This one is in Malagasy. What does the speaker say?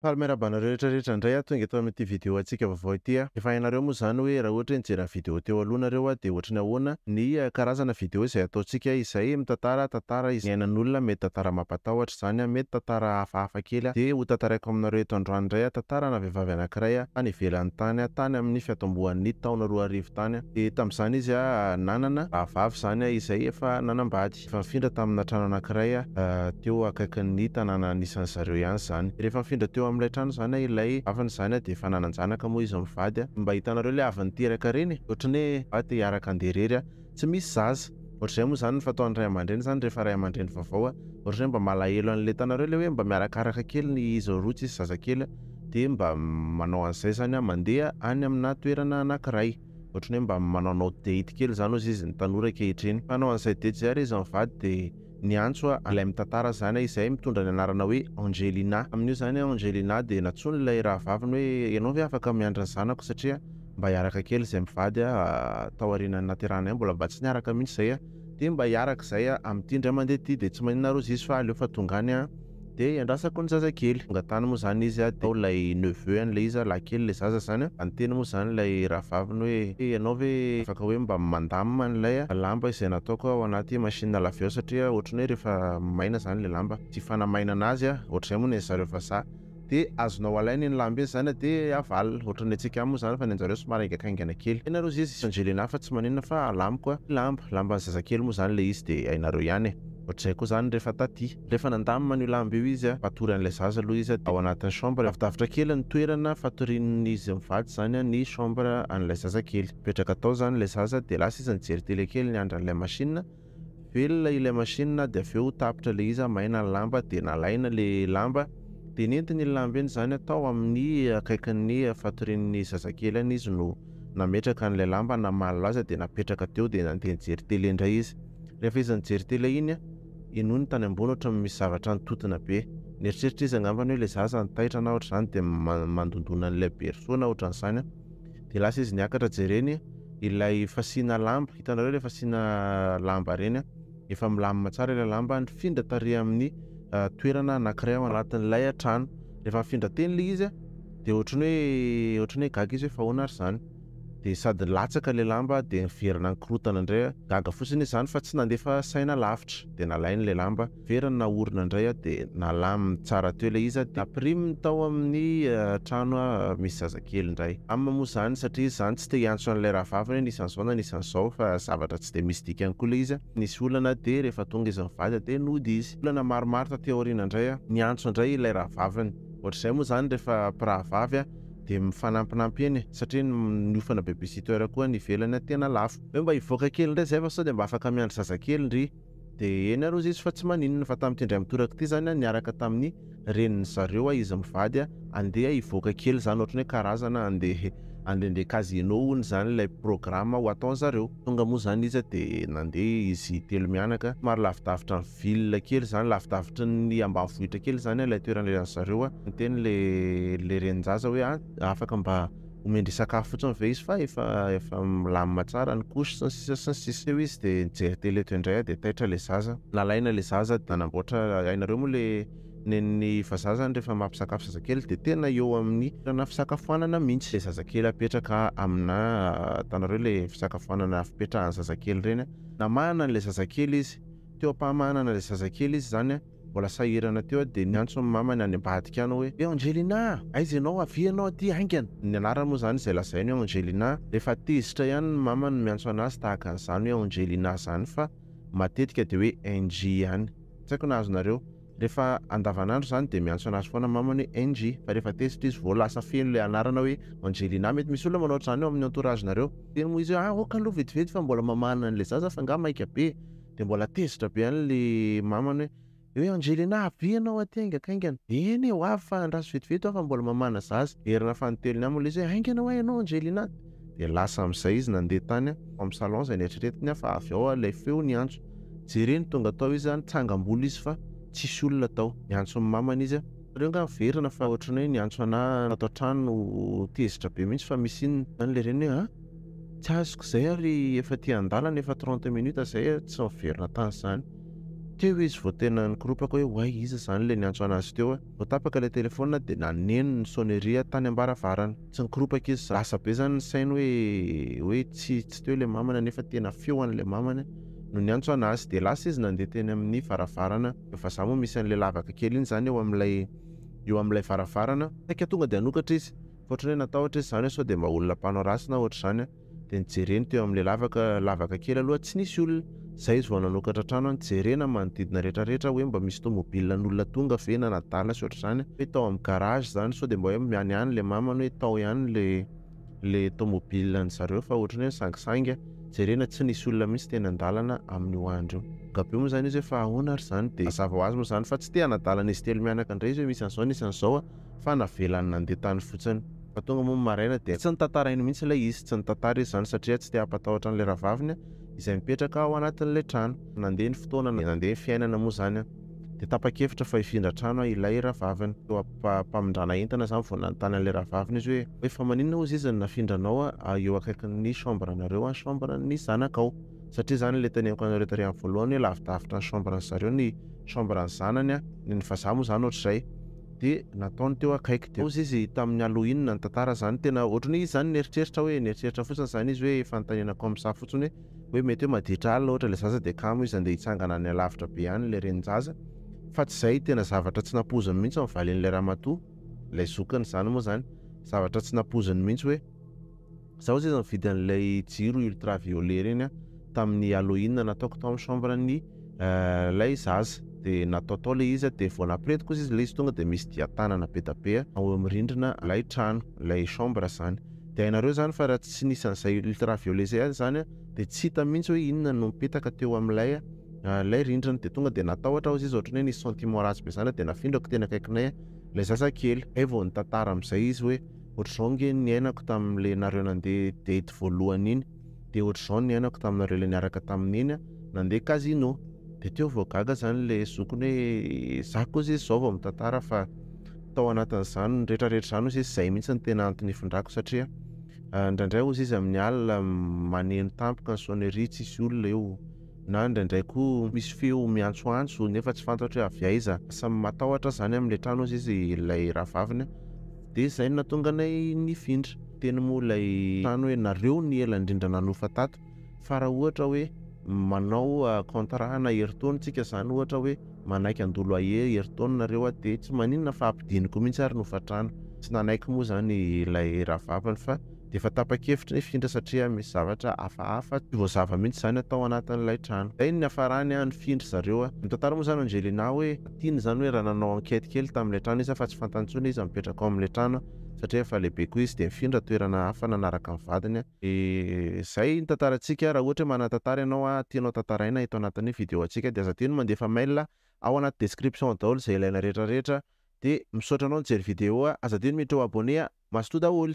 Faly miarahaba anareo rehetra rehetra indray aho tonga eto amin'ity vidéo antsika vaovao ity a. Efa hainareo moa izany hoe raha ohatra hoe nijery ny vidéo teo aloha nareo a dia ohatry ny ahoana ny karazana vidéo izay ataontsika izay mitantara tantara izay niainan'olona, mety tantara mampatahotra izany a, mety tantara hafahafa kely a, dia ho tantaraiko aminareo eto androany indray a tantarana vehivavy anankiray a tany ivelany tany a, tany amin'ny fiatombohan'ny taona 2000 tany a, dia tamin'izany izy a nanana rahavavy izany a izay efa nanambady. Efa nifindra tamina trano anankiray teo akaikin'ny tanàna nisy an-dry zareo ihany izany. Rehefa nifindra teo amin'ilay trano izany ilay havany izany dia efa nanan-janaka moa izy mivady. Mba hitanareo ilay avy niteraka ireny e! Ohatran'ny hoe mba te hiaraka handeha irery tsy misy zaza. Ohatr'izay moa izany ny fataon'ny ray aman-dreny izany rehefa ray aman-dreny vaovao. Ohatran'ny hoe mba malahelo an'ilay hitanareo ilay hoe mba miarakaraka kely ny izy roa tsisy zazakely dia mba manao an'izay izany mandeha any amina toerana anankiray. Ohatran'ny hoe mba manaonao date kely izany hozy izy ny tanora ankehitriny. Mpanao an'izay date izay ary izy mivady dia niantso ilay mitantara izany izay mitondra ny anarana hoe Angelina. Amin'io izany Angelina dia nantsoiny ilay rahavaviny hoe ianao ve afaka miandry ny zanako satria mba hiaraka kely izay mivady tao aorianan'ny naterahanay mbola mba tsy niaraka mihitsy izay dia mba hiaraka izay amin'ity indray mandeha ity dia tsy maninona ary hozy izy fa aleo fa tonga any Dia iandrasako ny zazakely. Tonga tany moa izany izy dia tao ilay neveu an'ilay izy, lahy kely ilay zaza izany. Niteny moa izany ilay rahavaviny hoe ianao ve afaka hoe mba mandamina an'ilay lamba izay nataoko ao anaty machine à laver ao satria ohatran'ny hoe rehefa maina izany ilay lamba tsy fanamainana azy, ohatr'izay moa ny an'zareo vazaha. Dia azonao alaina iny lamba iny izany dia avalona. Ohatran'ny antsika ihany moa izany fa ny an'zareo somary haingankaingana kely. Tena rozy izy Angelina fa tsy maninona fa alamiko lamba. Lamban'ny zazakely moa izany ilay izy dia hainareo ihany e. Ohatr'izay koa izany rehefa taty. Rehefa nandamina an'io lamba io izy, mpatory an'ilay zaza aloha izy, ao anatin'ny chambre, lavidavitra kely ny toerana fatorian'izy mivady izany ny chambre an'ilay zazakely. Nipetraka tao izany ilay zaza dia lasa izy nijery télé kely niandry an'ilay machine, velona ilay machine dia avy eo tapitra ilay izy, maina ny lamba dia nalaina ilay lamba dia nentiny iny lamba iny izany tao amin'ny akaikin'ny fatorian'ny zazakely any izy no nametraka an'ilay lamba, namalona azy dia napetraka teo dia nandeha nijery télé indray izy. Rehefa izy nijery télé iny, Henoiny tany ambony ohatran'ny misy zavatra nitotona be. Nieritreritra izy angambany hoe ilay zaza no taitra na ohatr'izany dia mandondona an'ilay berceau na ohatran'izany. Dia lasa izy niakatra jereny ilay fasiana lamba, hitanareo ilay fasiana lamba ireny, efa milamina tsara ilay lamba, nifindra tary amin'ny toerana anankiray ao anatin'ilay trano. Rehefa nifindra teny ilay izy dia ohatran'ny hoe ohatran'ny hoe gaga izy hoe fa ahoana ary izany. Dia sady latsaka ilay lamba dia niverina nikorotana indray aho. Gaga fotsiny izy izany fa tsy nandefa saina lavitra. Dia nalainy ilay lamba, niverina naorina indray aho dia nalaminy tsara teo ilay izy dia nampiriminy tao amin'ny trano misy zazakely indray. Aminy moa izany satria izy izany tsy te hiantso an'ilay rahavaviny hoe nisy an'izao na nisy an'izao fa zavatra tsy dia misy dikany koa ilay izy. Nisy olana dia rehefa tonga izy mivady dia nody izy. Olana maromaro taty aoriana indray, niantso indray ilay rahavaviny. Ohatr'izay moa izany rehefa mpirahavavy. Dia mifanampinampy eny e, satria ny hofana babysitter koa any ivelany tena lafo. Hoe mba hivoaka kely indray zay fa sao dia mba afaka miandry zazakely ndry. Dia eny ary hozy izy fa tsy maninona. Fa tamin'ity indray mitoraka ity zany an, niaraka tamin'ny renin'ny zareo izy mivady andeha hivoaka kely zany, ohatran'ny hoe karazana andeha andehandeha casino hono zany ilay programme ho ataon'zareo. Tonga moa zany izy dia nandeha izy telo mianaka, somary lavidavitra ny ville kely zany, lavidavitry ny ambanivohitra kely zany ilay toerana ilan'ny zareo a, niteny le le renin-jaza hoe a afaka mba omen-dry sakafo fotsiny ve izy fa efa efa milamina tsara ny couche sy ny sisa sy ny sisa, teo izy de nijery télé teo indray de taitra le zaza, nalaina le zaza de nanamboatra, hainareo moa le nen'ny vazaha zany rehefa mampisakafo zazakely de tena eo amin'ny toerana fisakafoanana mihitsy le zazakely apetraka amina, hitanareo le fisakafoanana fipetrahan'ny zazakely ireny, namahana an'ilay zazakely izy. Teo am-pahamahanana ilay zazakely izy izany, mbola sahirana teo dia niantso ny mamany any ambadika any hoe, Angelina! Aiza ianao? Avia ianao aty haingana! Ny anarany moa izany izay lazainy hoe Angelina, rehefa tezitra ihany ny mamany no miantso anazy tahaka an'izany hoe Angelina izany fa matetika dia hoe Angie ihany. Tsy haiko na azonareo. Rehefa andavanandro izany dia miantso anazy foana mamany hoe Angie fa rehefa tezitra izy vao lasa feno ilay anarana hoe Angelina. Mety misy olona manao ohatr'izany ao amin'ny entourage-nareo. Teny moa izy hoe ah ok aloha vetivety fa mbola mamahana an'ilay zaza fa angaha maika be. Dia mbola tezitra be any ilay mamany hoe hoe Angelina avia ianao aty haingakaingana. Eny e ho avy fa andraso vetivety aho fa mbola mamahana zaza. Herina fanintelony aminy ilay izy hoe haingana hoa ianao Angelina. Dia lasa amin'izay izy nandeha tany amin'ny salon izay neritreretiny fa avy ao ilay feo niantso. Jereny tonga tao izy nitsangam-bolo izy fa tsisy olona tao. Niantso ny mamany izy. Nareo angaha miverina fa ohatran'ny hoe niantso anah tato an-trano tezitra be mihitsy fa misy inona? Zany le reniny hoe an! Tsy azoko izay ary efa aty an-dalana efa trente minutes zay tsy niverina tany izany. Teo izy vao tena nikoropaka hoe oay iza izany ilay niantso anazy teo a. Vao tapaka ilay telefaonina dia naneno ny sonnerie tany am-baravarana. Tsy nikoropaka izy, lasa be izany ny sainy hoe hoe tsy tsy teo ilay mamany nefa tena feo an'ilay mamany no niantso anazy. Dia lasa izy nandeha teny amin'ny varavarana. Vazaha moa misy an'ilay lavaka kely iny izany eo amin'ilay eo amin'ilay varavarana. Saika tonga dia hanokatra izy fa ohatran'ny hoe natahotra izy izany hoe sao dia mba olona mpanao ratsy na ohatr'izany. Dia nijereny teo amin'ilay lavaka, lavaka kely aloha tsy nisy olona. Izay izy vao nanokatra trano nijerena ny manodidina rehetrarehetra hoe mba misy tomobile an'olona tonga ve na nadala sy ohatr'izany. Hoe tao amin'ny garage izany sao dia mba hoe any ihany ilay mamany hoe tao ihany ilay ilay tomobile an-dry zareo fa ohatran'ny hoe nisangisangy. Jerena tsy nisy olona mihitsy teny an-dalana amin'io andro io. Gaga be moa izany izy hoe fa ahoana ary izany dia mazava ho azy moa izany fa tsy te hanadalana izy telo mianaka indray izy hoe misy an'izao nisy an'izao fa navelany nandeha tany fotsiny. Fa tonga moa ny maraina dia tsy notantarainy mihitsy ilay izy, tsy nitantara izy izany satria tsy te hampatahotra an'ilay rahavaviny izay mipetraka ao anatin'ilay trano. Nandeha ny fotoana, nandeha ny fiainana moa izany dia tapa-kevitra fa hifindra trano ilay rahavaviny. Teo am-pamindrana entana izany vao nanontany an'ilay rahavaviny izy hoe, hoe fa maninona hozy izy no nafindranao eo akaikin'ny chambre-nareo ny chambre-n'ny zanakao? Satria izany ilay teneniko anareo tary amin'ny voalohany hoe lavidavitra ny chambre-ny zareo ny chambre-ny zanany, ny ny vazaha moa izany ohatr'izay. Dia nataony teo akaiky dia hozy izy tamin'ny Halloween ny tantara zany tena ohatran'ny hoe izy zany nieritreritra hoe nieritreritra fotsiny zany izy hoe fanontaniana comme ça fotsiny hoe hoe mety hoe maditra alina ohatra ilay zaza dia kamo izy andeha hitsangana any alavitra be any ilay renin-jaza fa tsy izay tena zavatra tsy nampoiziny mihitsy ny valin'ilay ramatoa ilay zokiny zany moa zany zavatra tsy nampoiziny mihitsy hoe Za ozy nividy an'ilay jiro ultra violet ireny aho tamin'ny halloween nataoko tao amin'ny chambre ny ilay zaza de natao tao ilay izy de vao nampiretiko ozy izy ilay izy tonga de misy dian-tanana be da be ao amin'ny rindrina ilay trano ilay chambre zany de hainareo zany fa raha tsy nisy an'izay ultra violet zay zany de tsy hita mihitsy hoe inona no nipetaka teo amin'ilay ilay rindrina de tonga de natahotra ozy izy ohatran'ny hoe nisy sentiment ratsy be zany de nafindrako teny akaikinay ilay zazakely. Hay vao nitantara amin'izay izy hoe Ohatr'izao nge ny niainako tamin'le nareo nandeha date voalohany iny, de ohatr'izao ny niainako taminareo le niaraka tamin'iny nandeha casino. De teo vao gaga zany le zokiny hoe za koa izy zao vao mitantara fa tao anatin'izany retraretra izany hozy izy zay mihitsy no tena antony ifindrako satria indraindray hozy izy amin'ny alina maneno tampoka ny sonnerie tsisy olona eo na indraindray koa misy feo miantsoantso nefa tsy fantatro hoe avy aiza. Samy matahotra zany amin'ilay trano hozy izy ilay rahavaviny. Dia izay no nahatonga anay nifindra. Teny moa ilay trano hoe nareo ny ela indrindra nanofa tato fa raha ohatra hoe manao contrat na herintaona tsika izany ohatra hoe manaiky handoa loyer herintaona nareo dia tsy maninona fa ampidiniko mihitsy ary ny hofantrano. Tsy nanaiky moa izany ilay rahavaviny fa dia efa tapa-kevitra hifindra satria misy zavatra hafahafa tsy voazava mihitsy izany tao anatin'ilay trano. Izay no niafarany nifindra zareo. Mitantara moa izany Angelina hoe tiany izany hoe raha nanao enquête kely tamin'ilay trano izy fa tsy fantany intsony iza mipetraka ao amin'ilay trano satria efa lehibe koa izy dia nifindra toerana hafa nanaraka ny vadiny. Dia izay ny tantarantsika, raha ohatra hoe manana tantara ianao tianao tantaraina eto anatin'ny vidéo antsika dia aza adino mandefa mail ao anaty description daholo izay ilaina rehetra rehetra. Dia misaotra anao nijery vidéo, aza adino miditra ho abonné, mazotoa daholo.